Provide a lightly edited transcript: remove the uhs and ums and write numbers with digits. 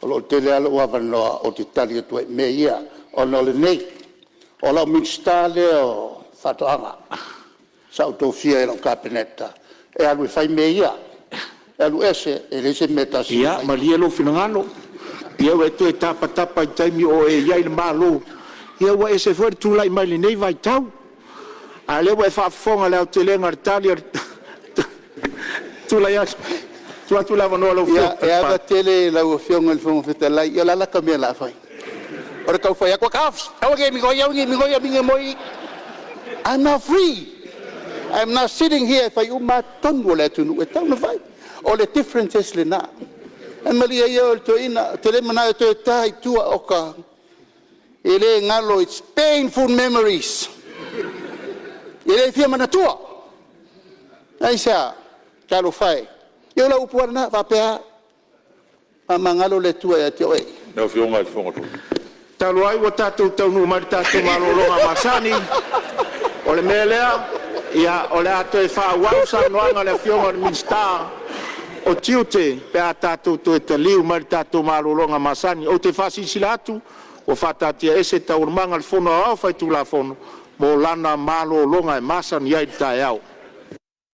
O lo o tele lava lou avanoa ou te tali atu ai i mea ia, ona o lenei, o lau Minisita lea o Faatoaga sa ou tofia e lau Kapeneta e alu e fai mea ia. E alu ese e leai se mea e tasi o Ia faia. malie lou finagalo, ia ua e toe tapatapa i le taimi o e i ai i le Malo, ia ua ese foi le tulai mai lenei vaitau. A o lea ua e faafofoga i le aotelega o le tali a le… Tulai atu, tuu atu le avanoa i lau Ia, Afioga i e le ava tele i lau Afioga i le Fofoga Fetalai, ia o le a lata mea o le a fai? O le tau fai atu, taofi aua e te migoi aua ne i migoi. I'm now free. I'm now sitting here e fai uma lava tonu a le atunuu e tatau ona fai. O le difference lena. Ae malie ia oe le toeaina, ou te le manao e toe ta i tua oka, e le galo, it's painful memories. E le fia manatua. Aisea? Talofa e, ia o lau upu lava lena, e faapea lava, faamagalo le Atua ia te oe. Talu ai ua tatou taunuu mai i le tatou malologa masani, o le mea lea, o le a toe faaauau le saunoaga a le Afioga i le Minisita o Tiute pe a tatou toe taliu mai i le tatou malologa masani. Ou te faasilasila atu ua faataatiaese Taualumaga a le Fono Aoao Faitulafono mo lana malologa e masani ai i le taeao.